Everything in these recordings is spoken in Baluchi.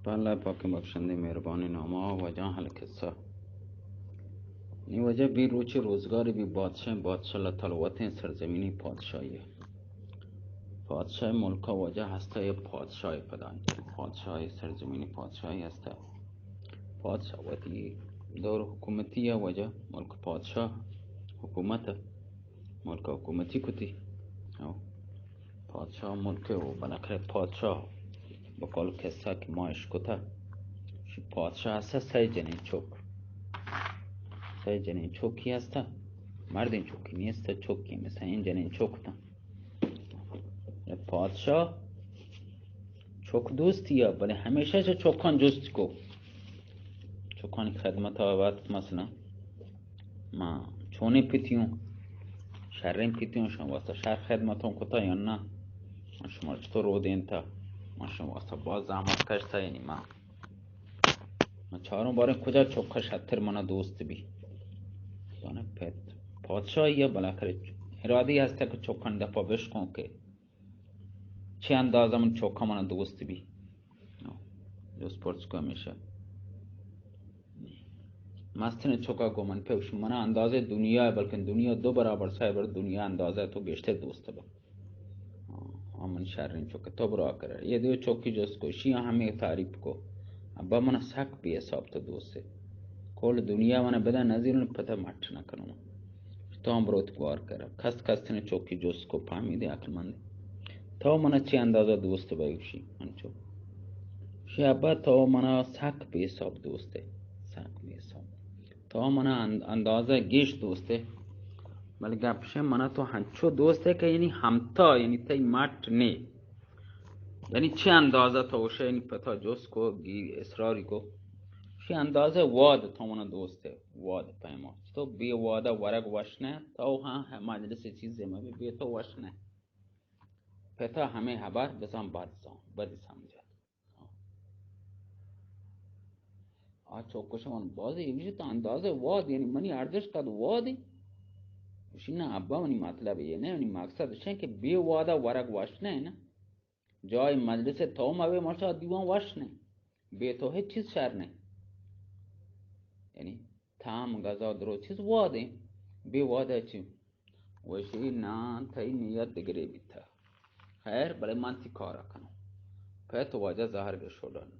پہ اللہ پاکیں بخشندہ مہربانیں نام ءَ۔ واجہ اہل قصہ۔ نی واجہ بی روچی روزگاری بی بادشاہ، بادشاہ اللہ تعالی وتیں سرزمینی پادشاہی ہے۔ پادشاہ ملک ءَ واجہ ہستا، یہ پادشاہ پدا، پادشاہ سرزمینی پادشاہی ہستا۔ پادشاہ وتی دور حکومتی ہے واجہ، ملک پادشاہ حکومت، ملک حکومتی کتی۔ او۔ پادشاہ ملک ءَ و بالاخرہ پادشاہ، بقول قصہ کہ ما اشکتہ، پادشاہ ہستا سئے جنین چک، سئے جنین چکی ہستا، مردین چکی نیستا، چکی مثلا این جنین چک تا۔ پادشاہ چک دوستی ءَ، بلے ہمیشہ چہ چکان جست کو، چکانی خدمت ءَ وت مثلا ما چونیں پتیوں، شریں پتیوں، شما واسطہ شر خدمتوں کتا یا نہ؟ ما شما چطور رودینتا؟ ما شما واسطہ باز زحمت کشتا، یعنی ما، ما چاروں باریں کجا چکا شتر منا دوست بی؟ یعنی پت-، پادشاہی یا بالاخرہ ارادی ہستا کہ چکان دپا بشکوں کہ چہ اندازہ من چکا منا دوست بی؟ جست پرس کو ہمیشہ۔ مستریں چکا گو من پہ منا اندازہ دنیا ہے، بلکن دنیا دو برابر، سئے برابر دنیا اندازہ تو گیشتر دوست با۔ آ من شریں چکے، تو برو آ کرا۔ یہ دو چکی جست کو، شی ہمیں تعریف کو۔ ابا منا سک بے حساب تو دوست ہے۔ کل دنیا منا بدا نظیر پتہ مٹ نہ کنوں۔ تو ہم بروت گوار کرا۔ کست کستنے چکی جست کو، پہمیدے عقل مندے۔ تو منا چے اندازہ دوست بئے؟ گوشی انچو۔ گوشی ابا تو منا سک بے حساب دوست ہے۔ سک بے حساب۔ تو منا اند-، اندازہ گیش دوست ہے۔ بلے گپ شے منا تو ہنچو دوست ہے کہ یعنی ہمتا، یعنی تئی مٹ نے۔ یعنی چے اندازہ تو وشے، یعنی پتا جست کو، گی اصراری کو۔ شی اندازہ واد تو منا دوست ہے، واد پیما۔ تو بے وادہ ورگ وش نہ، تو ہاں مجلس چیزے میں بے تو وش نہ۔ پتا ہمیں حبر بزان بد زان، بدی سمجھا۔ آ چوکش من بازی، ایشی تو اندازہ واد، یعنی منی ارزش قد وادی۔ ایشی نہ ابا، منی مطلب یہ نہ، منی مقصد ایش کہ بے وادہ ورگ وش نہ نا۔ جای مجلس تو مبے، مرچا دیوان وش نہ۔ بے تو ہچ چیز شر نہ۔ یعنی تام غذا درو چیز وادیں، بے وادہ چی؟ وشی نا، تئی نیت دگرے بیتا۔ خیر، بلے من تی کارا کنوں۔ پہ تو واجہ زہر گشو ڈن۔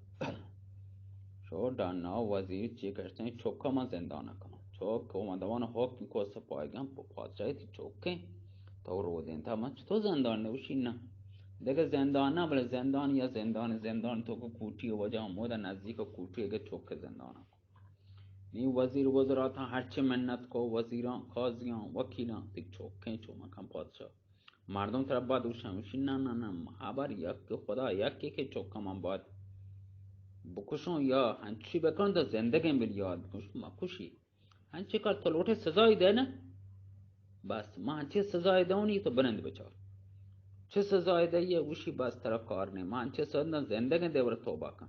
شو ڈن نا وزیر چی کشتیں، چوکا من زندان کنوں۔ چوک کو من دوان حکم کو سپاہیگاں پادشاہی تی چوکیں۔ تو رودینتا من چطور زندان نوشی نا؟ دگہ زندان نہ، بلے زندان یا زندان، زندان تو کو کوٹی واجہ ہمودا نزدیک کوٹی اگہ چوک زندان۔ نی وزیر وزراتاں ہرچے منت کو، وزیراں، قاضیاں، وکیلاں، تئی چوکیں چو مکن پادشاہ۔ مردم ترا بعد گوشن، گوشی، نہ، نہ، نہ، ہبر یک، خدا یکے کہ چوکا من باید بکشوں یا ہنچی بکن تو زندگیں بل یاد بکن، مکشی۔ ہنچی کار تو لوٹے سزائی دے نا۔ بس، ما ہنچی سزائی دونی تو بنند بچار۔ چه سزائی دئیے؟ گوشی، بس ترا کار نہ، ما ہنچی سزا زندگیں دے ور توبہ کن۔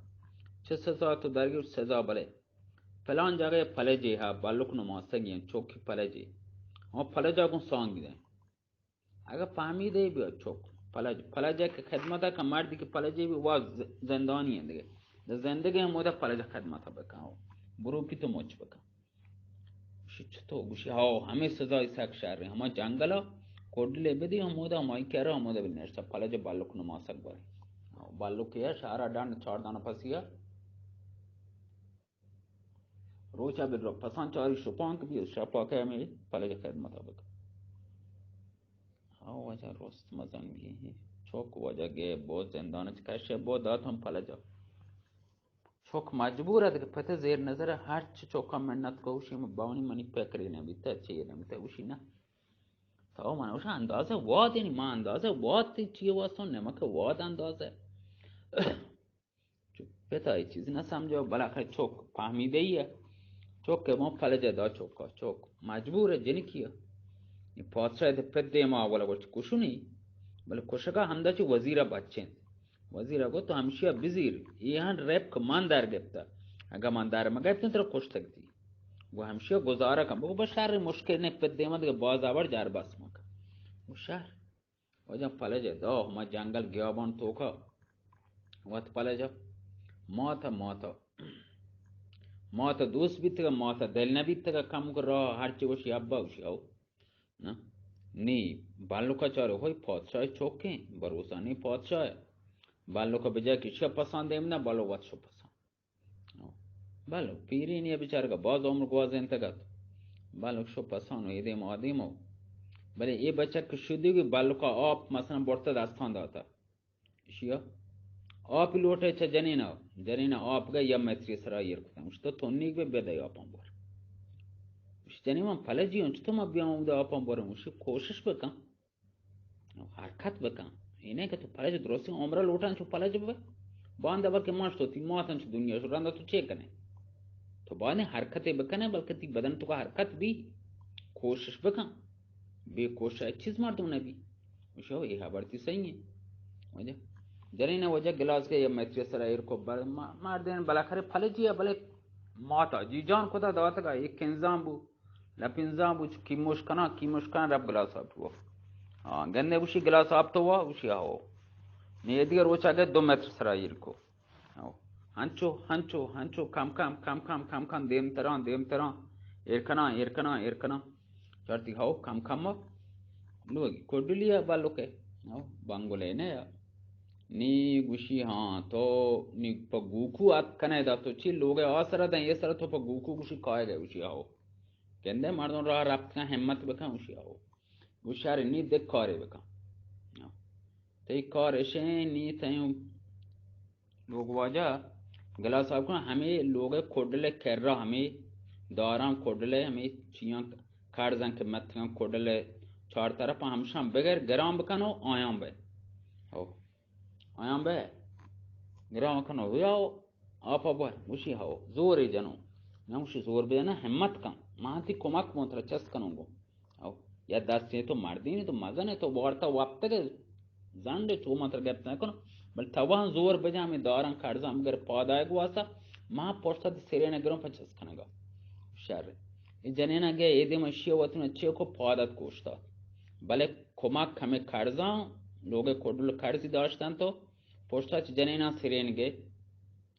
چه سزا تو درگی؟ سزا بلے۔ پلان جاگہ پلجے ہا، بلک نماسگی ہیں، چوکی پلجے۔ ہاں، پلجا گوں سانگ دیں۔ اگہ پہمیدے بیا چوک۔ پلج، پلج کہ خدمت کا مردی کہ پلجے بی وا ز-، زندانی ہیں دگہ۔ زندگی ہمودا پلج خدمت بکن۔ بروپی تو مچ بکن۔ گوشی، چتو؟ گوشی، ہاو، ہمے سزای سک شر ہیں۔ ہما جنگلا کوڈلے بدی، ہمودا ہمائی کرا، ہمودا بنشتا۔ پلج بلک نماسگ بر۔ ہاو، بلک یا شہرا ڈن چار دانا پسیا۔ روچا بہ رو پسان چاری شپانک بی، شپا کہ ہمے پلج خدمتا بکن۔ ہاں، واجہ رست مزن بی۔ چوک واجہ گئے بو زندان چ کشے بو دات ہم پلجا۔ چوک مجبور ات کہ پت زیر نظر ہرچ چوکا منت کو، گوشی، من باونی منی پکری نہ بیتا، چی نہ بیتا، گوشی نہ۔ تو من گوشا اندازہ واد، یعنی ما اندازہ واد تی چی واسطہ نمک واد اندازہ۔ چو پتا اے چیز نہ سمجھا، بلاخر چوک پہمیدہ ای ہے۔ چوک کہ ما پلجا دا چوکا، چوک مجبور ہے جنکی ہے۔ یہ پادشاہ دے پت دیما اولا گوشت کشنی، بلے کشگا ہمدا چو وزیرا بچیں۔ وزیرا گو تو ہمشیا بزیر، یہ ہن ریپ کہ من در گپتا۔ اگا من در مگپتن ترا کشتگ دی۔ گو ہمشیا گزارہ کن۔ بگو بشار مشکل نے پت دیما دگہ باز آور جار بس مکن۔ گو شر۔ واجہ پلج ء دا ہما جنگل گیابان توکا وت پلج ء مات ءَ، مات ءَ، مات ءَ دوست بیتگ ءَ، مات ءَ دل نہ بیتگ ءَ، کمک راہ ہرچی گوشی ابا گوشی او۔ نہ، نی بلک ءَ چارے ہوئی پادشاہ چوکیں، بروسہ نی پادشاہ۔ بلک ءَ بجا کہ شپ پسان دیم نہ، بلو وت شپ پسان۔ بلو پیرینی ءَ بیچارگ ءَ باز عمر گوازینتگ ات۔ بلک شپ پسان و ایدیم آدیم و۔ بلے اے بچک شدی کہ بلک ءَ آپ مثلاً برتہ دستان داتہ۔ ایشی ءَ آپ لوٹے چہ جنین ءَ، جنین ءَ آپ گا یا میتری سرا ایر کتن۔ گوشت، تو تنیگ بے، بدے آپاں بور۔ گوشت، جنین من پلجی ہوں، چطور من بیاں اودا آپاں بورم؟ گوشت، کوشش بکن، حرکت بکن۔ اے نہ کہ تو پلج درستیں عمر لوٹاں چو پلج بے۔ باندا بلکہ ماش تو تی ماتن چو دنیا شو رندا تو چے کنے؟ تو باید حرکتے بکنے، بلکہ تی بدن تو کا حرکت بی، کوشش بکن۔ بے کوشش ءَ چیز مردم نہ بی۔ گوشی، ہو، اے ہبر تی صحیح ہے۔ واجہ۔ جنین ءَ واجہ گلاس گئے یا میتری سرا ایر کو بر-، ما-، مردین بالاخرہ پلجی ءَ بلے ماتا جی جان کتا داتگا، اے کنزان بو، لپنزان بو، چو کیموش کنا، کیموش کنا رب گلاس آپ بو۔ ہاں، گندے گوشی گلاس آپ تو وا، گوشی ہو۔ نی دیگہ روچا گئے دو میتر سرا ایر کو۔ او، ہنچو، ہنچو، ہنچو، کم کم، کم کم، کم کم، دیم تران، دیم تران، ایر کنان، ایر کنان، ایر کنان۔ چارتی ہو، کم کم، لوگی کڈلی ءَ بلکے، او، بنگلے نے یا۔ نی گوشی، ہاں، تو نی پہ گوکو ات کنے دا، تو چی لوگ ءَ آسرا دیں، اے سرا تو پہ گوکو گوشی کائے گئے، گوشی ہو۔ گندے مردم راہ رپت کن، ہمت بکن، گوشی ہو۔ گوشی، ارے نی دے کارے بکن۔ تئی کار اشیں، نی تئی لوگ واجہ گلاس آپ کن، ہمے لوگ کڈل کرا، ہمے داراں کڈل، ہمے چیاں کارزاں کہ متگاں کڈل چار طرف ہمشاں بگر گران بکن و آیاں بے۔ او، آیاں بے گران کن و یا آپ بر، گوشی ہو، زورے جنو۔ نہ گوشی زور بجنہ، ہمت کن۔ من تی کمک بوں، ترا چست کنوں گوں۔ او، یا دستے تو مردینے تو مزنے تو وارتا وپتگے زنڈے چو من ترا گپت نہ کنوں۔ بل تو وہاں زور بجا، ہمے داراں کارزاں بگر پادائے گواسا، ما پشتا تی سرین گروں پہ چست کنگا۔ شر۔ اے جنینا گئے، اے دیم اشیا وتون چیکو پادت کوشتا۔ بلے کمک ہمے کارزاں، لوگ کڈل کارزی داشتن تو پشتا چہ جنینا سرین گئے۔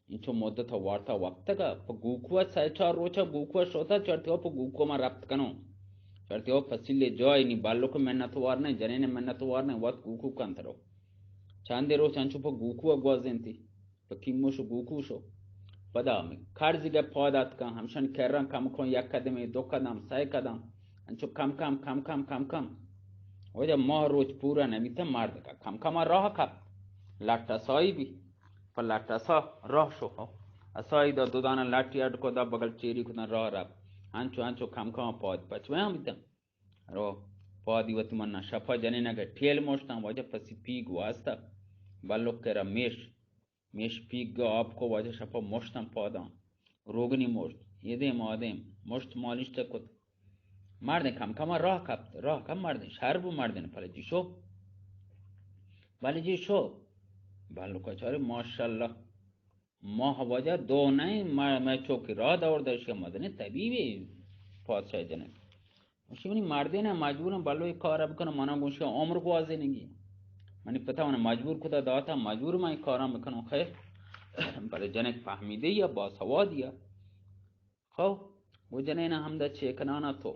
انچو مدت ءَ وارتا وپتگ ءَ پہ گوکو ءَ سئے چار روچ ءَ گوکو ءَ شوتا، چرتی ءَ پہ گوکو ءَ من رپت کنوں۔ چرتی ءَ پسیلے جاہے نی، بلک منتوار نہ، جنین منتوار نہ، وت گوکو کنت رو۔ چندے روچ انچو پہ گوکو ءَ گوازینتی، پہ کیموش و گوکو شو۔ پدا ہمے کرزیگ ءَ پاد اتکاں، ہمشانی کراں کم کن، یک قدمے، دو قدم، سئے قدم، انچو کم کم، کم کم، کم کم۔ واجہ ماہ روچ پورا نمیتہ، مردکا کم کم ءَ راہ کپت، لٹ ءَ سائی بی۔ پہ لٹ ءَ سا راہ شو۔ ہو۔ اسائی دا دو دانہ لٹی اڈ کو، دا بغل چیری کتن، راہ رپت۔ انچو انچو کم کم پاد پچ ویاں بیتن۔ رو پادی وت من شپا جنینگ ٹیل مشتاں، واجہ پسی پیگ واسطہ بلک کرا میش، میش پیگ آپ کو، واجہ شپا مشتاں پاداں۔ روگنی مشت، اے دیم آ دیم، مشت مالش تے کت۔ مردین کم کم راہ کپت، راہ کم مردین، شر بو مردین، پلجی شو۔ پلجی شو۔ بلک چارے ماشاءاللہ۔ ماہ واجہ دو نئیں، مئے، مئے چوکی راہ دور داشت کہ مزنیں طبیبے پادشاہ جنگ۔ گوشی منی مردین مجبورن بلو اے کار بکنم، منا گوشی عمر گوازینگی۔ منی پتا من مجبور کتا داتا، مجبور من اے کاراں بکنم۔ خیر، بلے جنک فہمیدہ یا باسوادی یا۔ خو، گو جنین ہمدا چے کنانا تو؟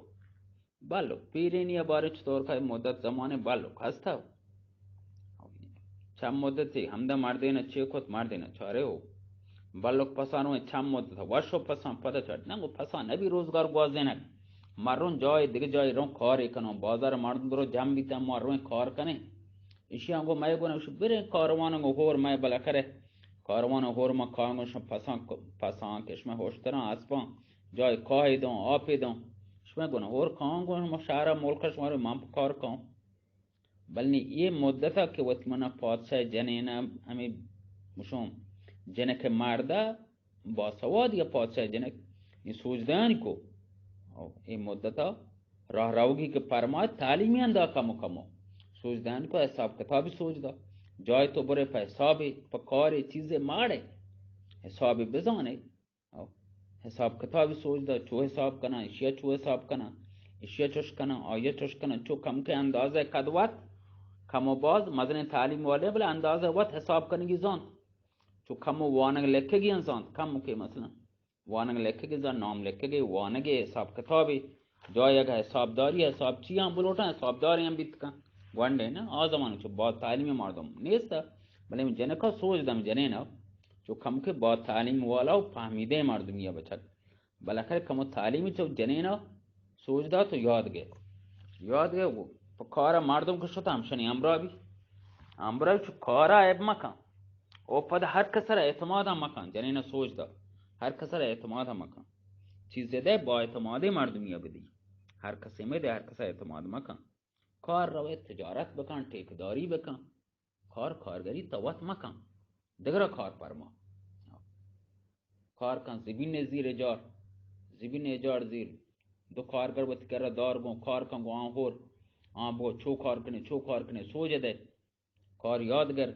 بلو، پیرینی بارے چطور کا مدت زمانے بلو ہستا؟ چم مدتی ہمدا مردین چے کت، مردین چارے ہو۔ بلک پسانو چم مدت وشو پسان پدا چڑ نہ گو پسان نبی روزگار گوازینک۔ مرون جای دیگه جای رون کاری کنون، بازار مردم درو جم بیتن، ما روین کار کنین۔ ایشی ہم گو مئے گونا، گوشی برین کاروان گو ہور مئے بلا کرے۔ کاروان ہور ما کار گو شما پسان، پسان کہ شما ہوشتران اسپان جای کاہی دون، آپی دون۔ شما گونا ہور کان گو شما شہر ملک شما رو من کار کان۔ بلے نی اے مدتا کہ وت منا پادشاہ جنین ہمے گوشوں جنک مردا باسواد یا پادشاہ جنک، نی سوجدان کو۔ او، اے مدتا راہ روگی کہ پرمات تعلیمی اندا کمو کمو۔ سوجدان کو حساب کتابی سوجدا۔ جای تو برے پہ حسابی، پہ کاری چیزے ماڑے۔ حسابی بزانے۔ او، حساب کتابی سوجدا، چو حساب کناں، اشیا چو حساب کناں، اشیا چوش کناں، آیا چوش کناں، چو کم کے اندازہ قد وت، کم و باز، مزنیں تعلیم والے، بلے اندازہ وت حساب کنگی زانت۔ چو کمو وانگ لکھگی انت زانت، کمو کہ مثلاً وانگ لکھگی زانت، نام لکھگی، وانگی، حساب کتابی، جایگہ حسابداری، حساب چی ہم بلوٹاں، حسابداری ہم بیت کن۔ گونڈے نا، آ زمانگ چو با تعلیم مردم نیست، بلے من جنکا سوج دم جنینا، چو کم کہ با تعلیم والا و فہمیدہ مردمی بچک۔ بالاخرہ کمو تعلیمی چو جنینا سوج دات و یاد گئے۔ یاد گئے و پہ کارا مردم کہ شت ہمشنی ہمراہ بی۔ ہمراہ چو کارا عیب مکن۔ او پد ہر کسر اعتماد مکن، جنینا سوج دا۔ ہر کسر اعتماد مکن۔ چیزے دے با اعتمادی مردمی بدی۔ ہر کسی میں دے ہر کسر اعتماد مکن۔ کار روے تجارت بکن، ٹیکداری بکن۔ کار کارگری تو وت مکن، دگرا کار پرما۔ کار کن زمین زیر اجار، زمین اجار زیر، دو کارگر وت کرا دار گوں، کار کن گوں آں ہور، آں بو چو کار کنے، چو کار کنے، سوج دے۔ کار یاد گر،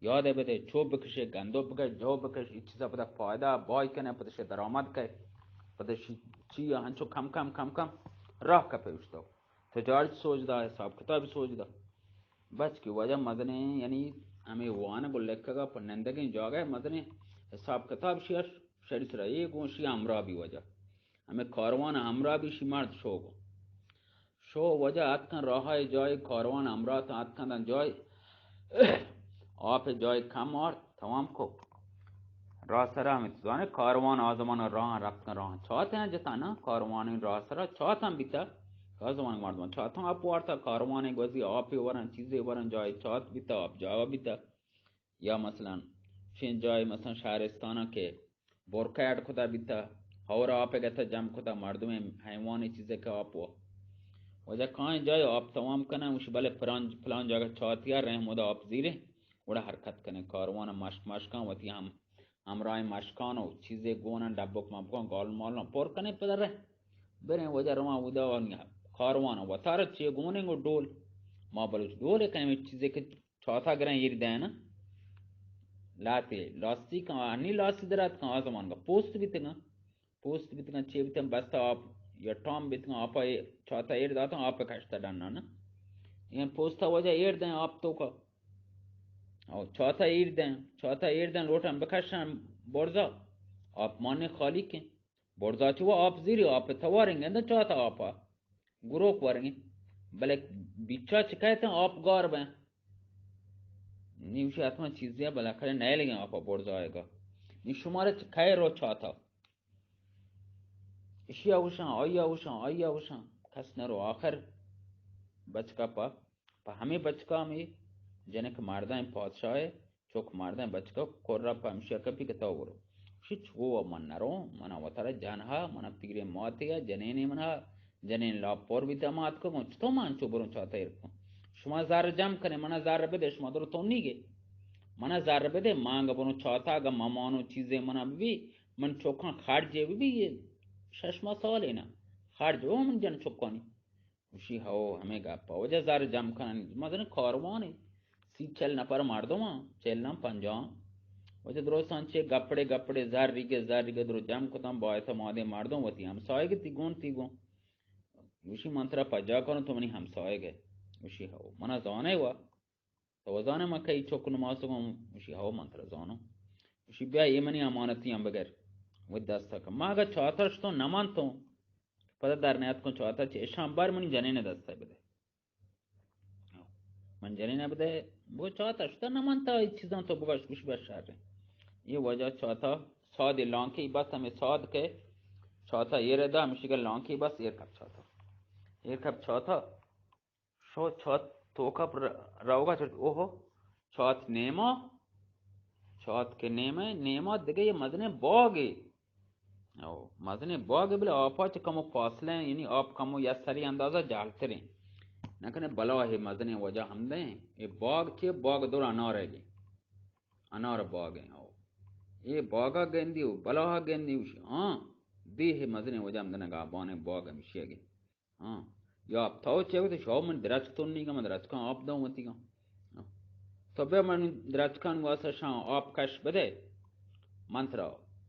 یاد بدے، چو بکشے، گندو بکش، جو بکش، اے چیزا پدا فائدہ بائی کنے، پدا شے درآمد کئے، پدا شی چی ہنچو کم کم کم کم راہ کپے اشتو۔ تجارت سوج دا، حساب کتاب سوج دا۔ بچ کہ وجہ مزنیں، یعنی ہمے وانگ و لکھگا پہ نندگیں جاگہ مزنیں حساب کتاب شی اش-، شری سرا اے گوں شی ہمراہ بی وجہ۔ ہمے کاروان ہمراہ بی شی مرد شو گوں۔ شو وجہ اتکن راہ جای کاروان ہمراہ تاں اتکن داں جای آپ جای کم آرت تمام کو۔ راہ سرا ہمے تو زانے کاروان آ زمانہ راہ رفتن راہ چاتیں جتا نا، کاروان راہ سرا چاتاں بیتا۔ آ زمانہ مردم چاتاں آپ وارتا، کاروان گوزی آپ ورن، چیزے ورن، جای چات بیتا، آپ جاوا بیتا۔ یا مثلاً چین جای مثلاً شہرستانا کہ برکہ اڈ کتا بیتا، ہور آپ گتا جم کتا، مردم حیوان چیزے کہ آپ وا۔ وجہ کائیں جای آپ تمام کنن، وش بلے پلان، پلان جاگہ چاتیا رحم دا آپ زیرے۔ گڑا حرکت کنیں، کاروان مشک مشکاں وتی ہم، ہمراہیں مشکان و چیزے گونن، ڈبک مبکان، گال مالان پر کنیں پدر رہ۔ بریں وجہ رواں اودا و کاروان وتارا چے گونیں گو ڈول۔ ما بلوچ ڈول کنیں چیزے کہ چاتا گریں ایر دین۔ لاتے لاستی کن، انی لاستی درات کن، آ زمانگا پوست بیتگاں۔ پوست بیتگاں، چے بیتگاں، بستا آپ یا ٹام بیتگاں، آپا اے-، چاتا ایر داتاں، آپ کشتا ڈنانا۔ این پوستا وجہ ایر دیں آپ توکا۔ او چاتا ایر دیں، چاتا ایر دیں، لوٹاں بکشاں برزا۔ آپ مانے خالی کیں۔ برزا چو آپ زیری، آپ تواریں گندہ چاتا آپا۔ گروک ورگیں۔ بلے بیچا چکایتیں آپ گار بیں۔ نی وشی حتما چیزے بلا کھڑے نیلگیں آپا برزا آئے گا۔ نی شمارا چکای رو چاتا۔ اشیا گوشاں، آئیا گوشاں، آئیا گوشاں، کس نہ رو۔ آخر بچکا پا، پا ہمے بچکا ہمے جنک مردیں پادشاہ، چک مردیں بچکا کرا پا ہمشیا کپی کہ تو برو۔ شی چو من نرو، منا وترا جنہا، منا پیریں ماتے یا جنینے منا، جنین لاپ پر بیتا ما اتکگوں، چتو من چو بروں چاتا ایر کن؟ شما زر جم کنے، منا زر بدے، شما درو تو نیگے۔ منا زر بدے، مانگ بروں چاتا، اگا ممانو چیزے منا ببی، من چوکاں خرجے ببی، یہ شش ماہ سالے نا۔ خرج او من جن چوکانی۔ گوشی، ہو، ہمے گپ ء۔ واجہ زر جم کنن، مزن کاروانے، سی چل نفر مردم آں، چل نہ پنجاہ آں۔ واجہ درستاں چے گپڑے گپڑے زر ریگے، زر ریگے درو جم کتاں، با اعتمادیں مردم وتی ہمسایگ تی گون تی گون۔ گوشی، من ترا پجا کنوں، تو منی ہمسایگ ئے۔ گوشی، ہو، منا زانے وا۔ تو زانے من کئی چک نماسگوں؟ گوشی، ہو، من ترا زانوں۔ گوشی، بیا، اے منی امانتی ہم بگر۔ وہ دست کن۔ ما اگا چاتش تو نہ منتوں، پدا در نیاتکوں چاتا چہ اشاں بر منی جنین دست ء بدے۔ من جنین ء بدے، بو چاتا شتا نہ منتا، اے چیزاں تو بگش، گوش بس شر۔ یہ واجہ چاتا سادے لانکی بس ہمیں ساد کے چاتا ایر دا، ہمشی کا لانکی بس ایر کپ چاتا۔ ایر کپ چاتا، شو چات توکا پر روگا چٹ، اوہو، چات نیما، چات کے نیمے، نیما دگہ یہ مزنے باگے۔ او، مزنیں باگ بلے آپا چہ کمو فاصلہ ایں، یعنی آپ کمو یا سری اندازہ جہلتریں۔ نہ کنے بلاہے مزنیں وجہ ہمدیں۔ اے باگ چے؟ باگ دور انار ئے۔ انار باگ ایں، او۔ اے باگا گندی و بلاہا گندی وش۔ ہاں، دیہے مزنیں وجہ ہمدن گابانیں باگ ہمشی گے۔ ہاں۔ یا تو چے وتی شو من درچک تو نیگا، من درچکاں آپ دوں وتیگاں۔ ہاں۔ تو بیا من درچکان واسطہ شاں آپ کش بدے۔ من ترا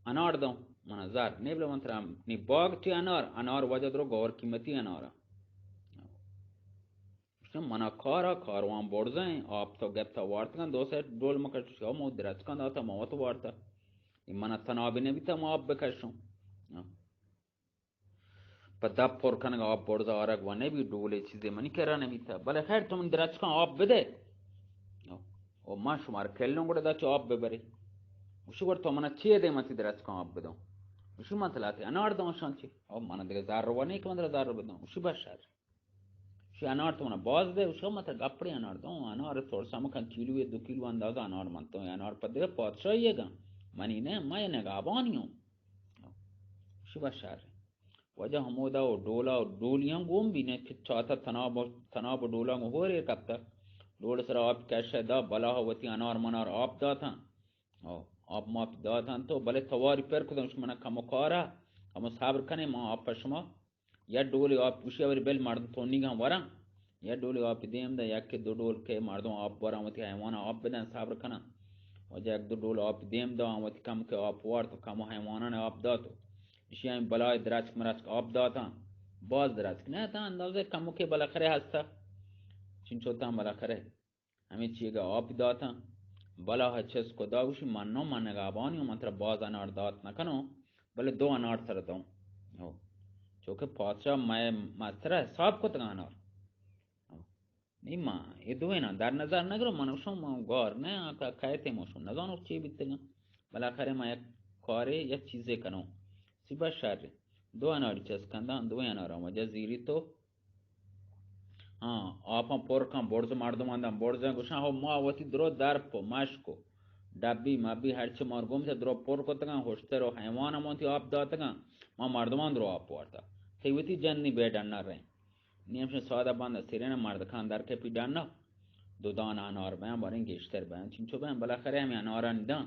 انار دوں، من زر۔ نی بلے من ترا نی باگ چی انار، انار واجہ درو گور قیمتی انار۔ منا کارا، کاروان برزیں، آپ تو گپتا وارتگاں، دو سے ڈول مکش، شو مو درچکاں داتا، ما وت وارتا۔ اے منا تنابی نبیتا، ما آپ بکشوں۔ پہ دپ پر کنگ آپ برز آرگ و نبی، ڈولے چیزے منی کرا نبیتا۔ بلے خیر، تو من درچکاں آپ بدے۔ او ما شمار کلوں گڑا دا چو آپ ببرے۔ گوشی گڑا تو منا چے دے، من تی درچکاں آپ بدوں؟ گوشی من تلا تی انار دوں شان چی۔ او منا دگہ زر و نہیں کہ من تلا زر بدوں۔ گوشی بس شر۔ شی انار تو منا باز دے، شو مت گپڑی انار دو، انار ترسا مکن، کیلو دو کیلو اندازہ انار من تو، انار پہ دے پادشاہی گا، منی نے، میں نگابانی ہوں۔ شی بس شر۔ وجہ ہمودا و ڈولا و ڈولیاں گون بی نے، چاتا تناب، تناب و ڈولا گون ہورے کپتا۔ ڈول سرا آپ کشہ دا، بلاہ وتی انار منار آپ داتاں۔ او، آپ ماپ داتاں تو، بلے تواری پر کدم شمنا کم و کارا، کم و صبر کنے، ما آپ پہ شما یا ڈولے آپ گوشی، اوری بل مردم تونیگاں وراں، یا ڈولے آپ دیم دا، یک دو ڈول کہ مردم آپ وراں، وتی حیوان آپ بدن، صبر کنن۔ وجہ یک دو ڈول آپ دیم دا، وتی کم کہ آپ وارت، کم حیوانان آپ دات۔ اشی ہمیں بلائے درچک مرچک آپ داتاں، باز درچک نہ تا، اندازے کم کہ بالاخرے ہستا، چنچو تاں بالاخرے۔ ہمے چیگا آپ داتاں۔ بلاہ چست کو دا گوشی، من نو، من نگابانی ہوں، من ترا باز انار دات نہ کنوں، بلے دو انار ترا دوں۔ ہو۔ چونکہ پادشاہ مئے مسترا حساب کتگاں انار۔ ہو۔ نی ما اے دویناں در نظر نگرو، من شوں ما گار نہ آں، کہ کئیتے ما شوں نزانو چی بیتگاں۔ بالاخرے ما یک کارے یا چیزے کنوں۔ سی بس شر۔ دو اناری چست کنداں، دو اناراں وجہ زیری تو ہاں، آپاں پر کن، برز مردماں داں، برزاں گوشاں، ہو ما وتی درو درپ و مشک و ڈبی مبی ہرچی مار گوم چہ درو پر کتگاں، ہشتر و حیوان ہم وتی آپ داتگاں، ما مردمان درو آپ وارتا۔ تئی وتی جن نی بے ڈنا رہیں۔ نی ہمشن سادہ بند سرین مرد کان در کے پی ڈنا، دو دان انار بیاں، باریں گیشتر بیاں، چنچو بیاں، بالاخرے ہمیں انارانی داں۔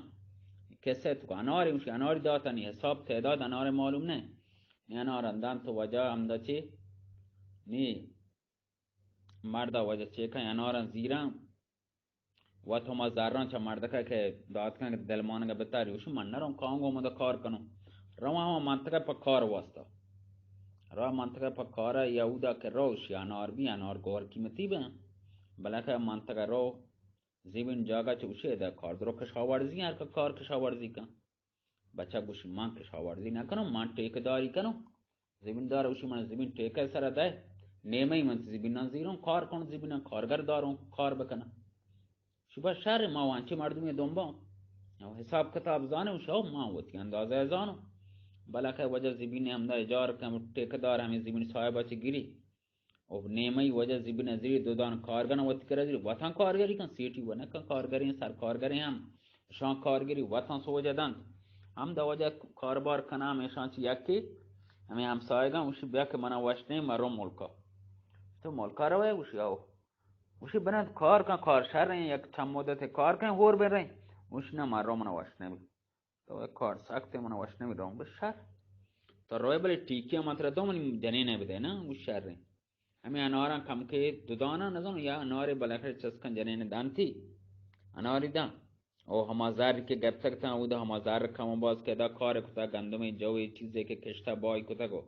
کسے تو اناری، مشی اناری داتانی حساب تعداد انار معلوم نہ۔ نی اناراں دنت و وجہ ہمدا چی؟ نی مردا وجہ چیکاں اناراں زیراں، وت ہما زراں چہ مردکا کہ داتکاں کہ دلمانگا بتاری، گوشی من نروں، کانگو ہمدا کار کنوں۔ رواں ہما منطقہ پہ کار واسطہ۔ رواں منطقہ پہ کارا، یا اودا کہ رو شی انار بی، انار گور قیمتی بی۔ بلکہ منطقہ رو زمین جاگہ چہ گوشی ادا کار درو کشاورزی، ہر کہ کار کشاورزی کن۔ بچک گوشی، من کشاورزی نہ کنوں، من ٹیکداری کنوں۔ زمیندار گوشی، من زمین ٹیکہ سرا دئے، نیمہ ای من زمیناں زیروں، کار کنوں، زمیناں کارگر داروں، کار بکناں۔ شی بس شر، ما وانچی مردمی دنباں۔ او حساب کتاب زانے، گوشی، او ما وتی اندازہ زانوں۔ بلکہ وجہ زمین ہمدا اجار کن، ٹیکدار ہمیں زمین صاحب چہ گری۔ و نیمئی وجہ زبین زیری دو دان کارگن وتی کرا زیری وطن کارگری کن، سیٹی و نکن کارگری، سر کارگری ہم شان کارگری وطن سوجہ دنت۔ ہم دا وجہ کاربار کنا ہمیشان چی یکی ہمیں ہمسایگان گوشی، بیا کہ منا وش نہیں، مرو ملکا۔ تو ملکا روے؟ گوشی، آو۔ گوشی، بنا کار کن، کار شر ہیں، یک چند مدت کار کن، ہور بن رہے۔ گوشی، نہ، مرو، منا وش نہیں۔ تو اے کار سخت ہے، من وش نمی رہوں۔ بس شر۔ تو روئے بلے ٹیکی من ترا دو، منی جنینے بدے نا، گوش شر ہیں۔ ہمیں اناراں کم کے ددانا نزانو، یا انارے بلے خیر چسکن جنینے دانتی۔ اناری دان۔ او ہما زر کہ گپتگ تاں، اودا ہما زر کم باز کہ ادا کار کتا، گندمے جوے چیزے کہ کشتا بای کتا گو۔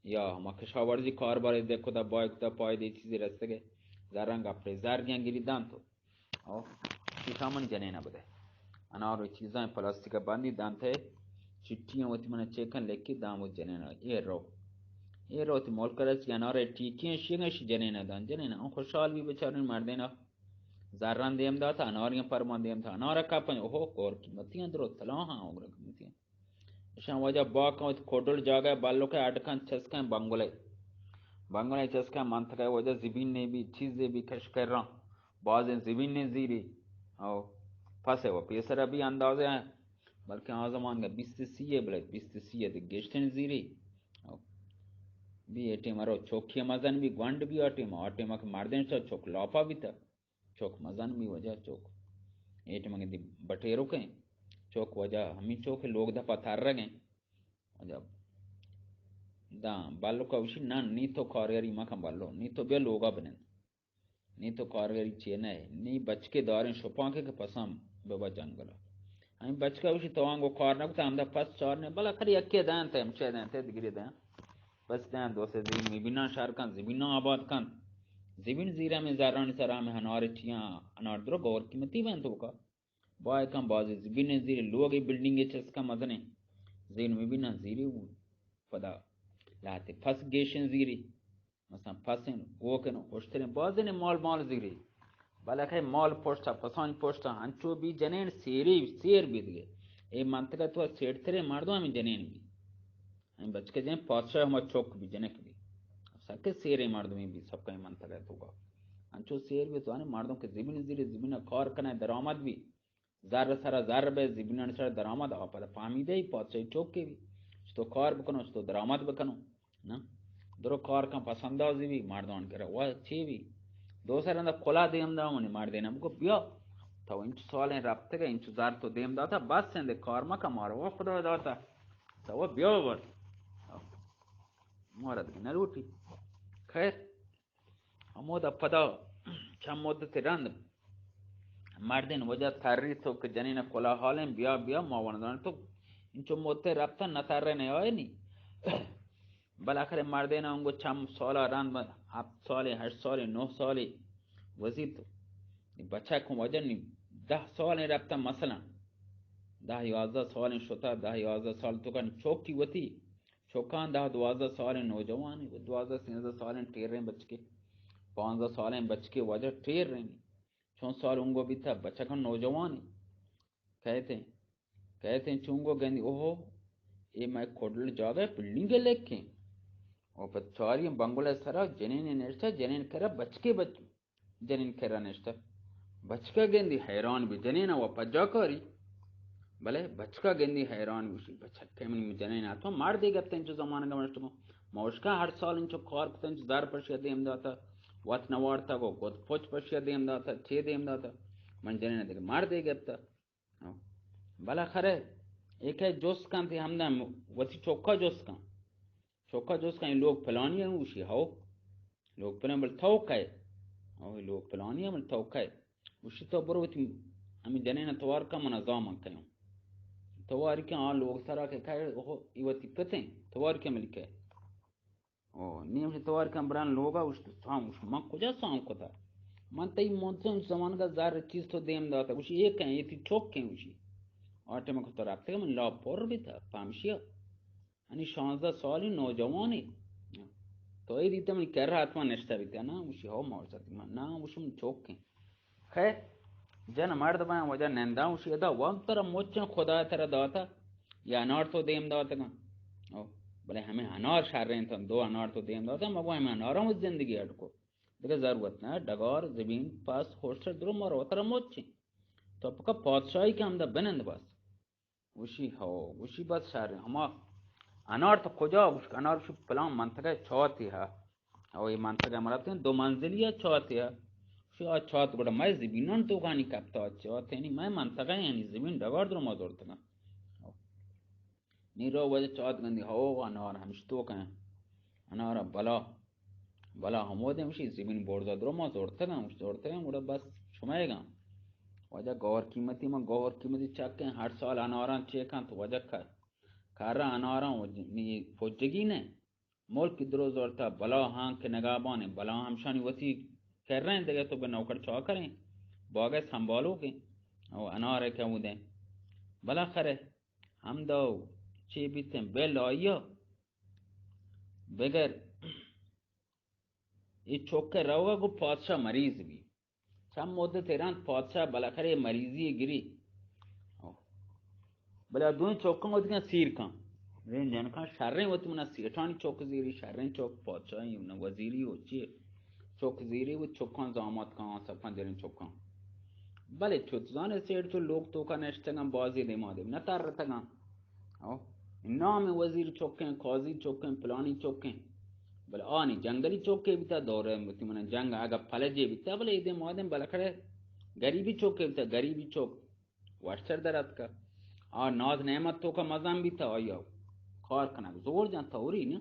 یا ہما کشاورزی کاربارے دے کتا، بای کتا، پائدے چیزے رستگے۔ زراں گپے، زر گیاں گری دان تو۔ او، چیزا من جنینا بدے۔ انار و چیزاں پلاستیک بندی دانتے، چٹیاں وتی من چیکن لکی دان و جنینا۔ اے رو۔ اے رو تی ملک رسی انار ٹیکیں شیگن شی جنینا دان۔ جنینا ہم خوشحال بی بچارین مردینا۔ زران دیم داتا، اناریاں پرمان دیم تا۔ انارا کپن، اوہو، کور قیمتیاں درو، تلاہاں، اوگر قیمتیاں۔ اشاں واجہ باکاں وتی کوڈل جاگہ بلوکے اڈ کن چسکن بنگلے۔ بنگلے چسکن منطقہ واجہ زبین نے بی، چیزے بی کش کرا۔ بازیں زبین نے زیری۔ او پسے و پیسرا بی اندازے ہیں۔ بلکہ آ زمان گا بیست سی ہے، بلے بیست سی ہے تے گیشتر زیری۔ او بی اے ٹیم رو چوکی مزن بی گونڈ بی آ ٹیم، آ ٹیم کہ مردین چا چوک لاپا بیتا۔ چوک مزن بی واجہ چوک۔ اے ٹیم کہ دی بٹیرو کہیں۔ چوک واجہ ہمیں چوک لوگ دپا تر رگیں۔ واجہ داں بلو کا وشی نہ، نی تو کارگری مکن بلو، نی تو بیا لوگا بنند۔ نی تو کارگری چیئے نہ، نی بچکے داریں شپانکے کہ پساں ببا جنگلا۔ ہمیں بچکا وشی تو آنگو کار نہ کتا، ہمدا پس چار نے، بلا کر یکے دین تے، ہمچے دین تے، دگری دین۔ بس دین دو سے زمین زبیناں شہر کن، زبیناں آباد کن۔ زمین زیرے ہمے زرانی سرا ہمے انار چیاں، انار درو گور قیمتی بنت توکا۔ بائے کن بازی زمین زیرے لوگے بلڈنگے چسکا مزنے۔ زمین مبینا زیرے ہو۔ پدا لہتے پس گیشن زیرے۔ مثلاً پسیں، گوکن، اشتریں، بازیں مال مال زیرے۔ بلکہ مال پشتا، پسانی پشتا، انچو بی جنین سیری، سیر بی دگے۔ اے منطقہ تو سیرتریں مردم ہمیں جنین بی۔ ہمیں بچکے جنین پادشاہ ہما چوک بی، جنک بی۔ سکے سیریں مردمی بی سب کہیں منطقہ تو گا۔ انچو سیر بی تو آنے مردم کے زمین زیرے، زمین کار کنے، درآمد بی۔ زر سرا زر بی، زمینانی سرا درآمد، آ پدا فهمیده‌ای پادشاہی چوکے بی۔ چتو کار بکنو، چتو درآمد بکنو۔ نا؟ درو کار کن پسندازی بی، مردان کرا و چی بی؟ دو سر اندا کلا دیم دا منی مردین ہم کو بیا۔ تو انچ سالیں رپتگا، انچ زر تو دیم داتا، بس اندے کار مکن مارا و خدا داتا۔ تو بیا بر۔ مارا دیگه نلوٹی۔ خیر۔ ہمودا پدا چند مدتے رند مردین وجہ تری تو کہ جنین کلا حالیں، بیا بیا ما وندان تو انچو مدتے رپتا نترے نیائے نی۔ بالاخرے مردین انگو چند سالا رند، ہفت سالے، ہشت سالے، نو سالے وزیر تو بچک وجہ نی، دہ سالیں رپتا مثلاً، دہ یازدہ سالیں شتا، دہ یازدہ سال تو کن چوکی وتی چوکاں دہ دوازدہ سالیں نوجوان، دوازدہ سیزدہ سالیں ٹیریں بچکے، پانزدہ سالیں بچکے واجہ ٹیریں۔ چون سال انگو بیتا بچکاں نوجوان۔ کہتے، کہتے چونگو گندی، اوہو، اے مئے کڈل جاگہ بلڈنگ لکھیں۔ او پہ چاری بنگلہ سرا جنین نشتہ، جنین کرا بچکے بچ جنین کرا نشتہ۔ بچکا گندی حیران بی، جنین و پجا کاری۔ بلے بچکا گندی حیران بی، بچک کہ منی جنین آتو مردے گپتہ انچو زمانگا مشتگو۔ موشکا ہر سال انچو کار کتہ، انچو زر پشیا دیم داتا، وت نوارتا گو گد پچ پشیا دیم داتا، چے دیم داتا۔ من جنین دیگه مردے گپتہ۔ بالاخرہ ایکے جست کنت، ہمدا وتی چوکا جست کن۔ چوکا جست کن، اے لوگ پلانی ہے؟ اوشی ہو۔ لوگ پلان، بل تو کئے؟ او لوگ پلانی ہے، بل تو کئے؟ اوشی تو برو وتی ہمیں جنین توار کن، منا زامن کئے۔ تواری کن آ لوگ سرا کہ کئے، او ای وتی پتیں، تواری کن ملکے۔ او، نیم سے توار کن بران لوگا، اوش تو سام، اوش من کجا سام کتا؟ من تئی مونتن زمانگا زر چیز تو دیم داتا، اوشی ایک ہیں، یہ تی چوک ہیں، اوشی۔ آٹے من کتا رابطے من لا پر بیتا، پامشیا۔ انی شانزدہ سالی نوجوانے۔ تو اے دیتا من کرا حتما نشتا بیتا نا، اوشی ہو مارسا، من نا، اوشی من چوک ہیں۔ خیر، جن مرد بایاں وجہ ننداں، اوشی ادا وام ترا مچیں خدا ترا داتا، یا انار تو دیم داتگاں۔ او، بلے ہمیں انار شریں تن، دو انار تو دیم داتا، مگو ہمیں اناراں وہ زندگی اڈ کو۔ دیگه ضرورت نہ، ڈگار، زمین، پس، ہوشتر درو مارو ترا مچیں۔ تو پکا پادشاہی کہ ہمدا بنند بس۔ گوشی، ہو، گوشی، بس شر، ہما انار تو کجا؟ گوشی، انار شو پلان منطقہ چاتی ہے۔ او، یہ منطقہ مراتیں دو منزلی ہے، چاتی ہے۔ گوشی، آ چات گڑا مئے زمینان توکانی کپتا، چات یعنی مئے منطقہ یعنی زمین ڈگار درو ما زورتگاں۔ نی رو وجہ چات گندی، ہو، انار ہمش توک ہیں۔ انار بلا، بلا ہمودیں، گوشی، زمین برزا درو ما زورتگاں، گوش زورتگاں، گڑا بس شمئیگاں۔ واجہ گور قیمتی، من گور قیمتی چکیں، ہر سال اناراں چیکاں تو واجہ کر، کرا اناراں نی پجگی نے، ملک درو زورتا، بلا ہاں کہ نگابانے، بلا ہمشانی وتی کریں، دگہ تو بہ نوکر چاکریں، باگہ سنبھالوگیں، او انارے کہ اودیں۔ بلا خرے، ہمدا چی بیتیں، بل آئیا، بگر اے چوکے روگا گو پادشاہ مریض بی۔ چند مدت ایران پادشاہ بالاخرہ اے مریضی گری۔ بلے آ دوئیں چوکاں وتی کن سیر کن۔ دوئیں جنکاں شریں وتی منا سیٹانی چوک زیری، شریں چوک پادشاہی، نہ وزیری و چی۔ چوک زیری و چوکاں زامات کن، سکاں دلیں چوکاں۔ بلے چوت زانے سیٹ تو لوگ توکا نشتگاں، بازی دیما دیم نہ ترتگاں۔ او، نام وزیر چکیں، قاضی چکیں، پلانی چکیں۔ بلے آنی جنگلی چکے بیتا، دور وتی من جنگ اگا پلجے بیتا، بلے ایدے مادم بالاخرہ گریبی چکے بیتا، گریبی چک وشتر در اتکا۔ آ ناز نعمت توکا مزن بیتا، آیا کار کنگ زور جان توری نا۔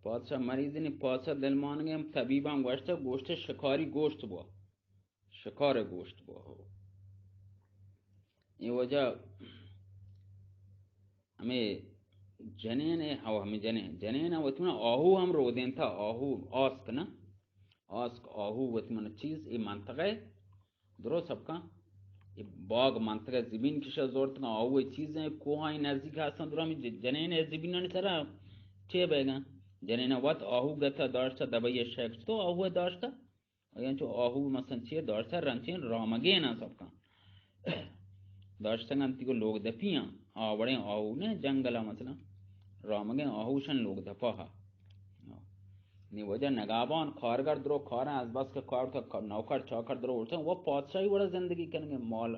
پادشاہ مریض نی، پادشاہ دلمانگیں، طبیباں گوشتا، گوشت شکاری گوشت بوا۔ شکار گوشت بوا۔ اے وجہ ہمیں جنین ہے، ہو ہمیں جنین، جنین ہے، وتی منا آہو ہم رودینتا، آہو آسک نا، آسک، آہو، وتی من چیز، اے منطقہ درو سبکاں، اے باغ منطقہ زمین کشا زورتگاں، آہو اے چیزیں کوہانی نزدیک ہستاں، درو ہمیں ج-، جنین زمینانی سرا چے بیگاں؟ جنین وت آہو گتا داشتا، دبئی شیک تو آہو داشتا، یا چو آہو مثلاً چے داشتا، رنچیں رامگین سبکاں۔ داشتگ انت کہ لوگ دپیاں، آ وڑیں آہو نہ جنگل ء، مثلاً رامگیں آہوشن لوگ دپا ہا۔ نی وجہ نگابان کارگر درو کاراں، از بس کہ کار تا نوکر چاکر درو اٹھتاں، وہ پادشاہی وڑا زندگی کنگے، مال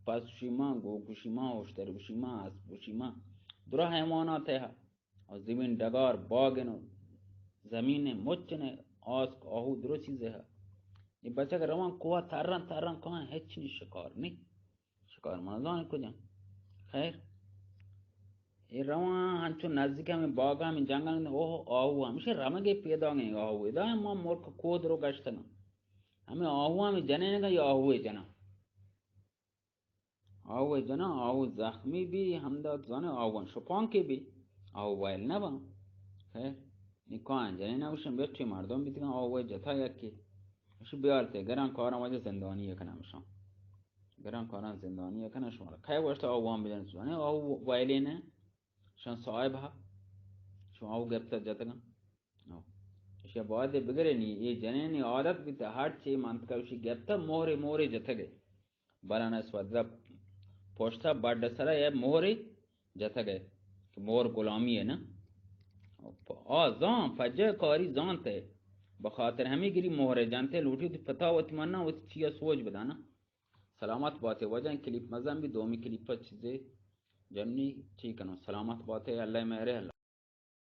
پس شیما، گوک شیما، اشتر شیما، اسب شیما، درو حیوانات ہے۔ اور زمین ڈگار باغن و زمین مچن، آسک آہو درو چیزے ہے۔ یہ بچک روان کوہ ترن ترن کہاں، ہچ نی شکار نی۔ شکار من زان کجا۔ خیر، اے روان ہنچو نزدیک ہمیں باغ ہمیں جنگل، اوہ آہو ہمیشہ رمگے پیدا گئے آہو۔ ادا ما مرک کوہ درو گشتگاں۔ ہمیں آہو ہمیں جنینگا یا آہو جنا۔ آہو جنا، آہو زخمی بھی، ہمدا زانے آہو شپانکے بھی۔ آہو وائل نہ باں۔ خیر، نکاح جنین اوشن بیٹھے مردم بیتگاں، آہو جتا یکی۔ اش بیارتے، گران کاراں وجہ زندانی کنم شان۔ گران کاراں زندانی کنم شما۔ کئے وشت آہو ہم بجن سوانے، آہو وائلے نہ۔ شان صاحب ہا۔ شما آہو گرتا جتگاں۔ نو۔ اشیا باید بگرے نی، اے جنینی عادت بیتا، ہر چی منطقہ وشی گپتا، مہرے مہرے جتگے۔ بلان اس ودا پشتا بڈ سرا اے مہرے جتگے کہ مہر غلامی ہے نا۔ آ زان، پجہ کاری زانتے۔ بخاطر ہمیں گری مہرے جانتے، لوٹی وتی پتا وتی منا وتی چیا سوج بدانا۔ سلامت باتے واجہ، کلیپ مزن بھی، دومی کلیپ چیزے جنی ٹھیک کنو۔ سلامت باتے، اللہ مہرے، اللہ۔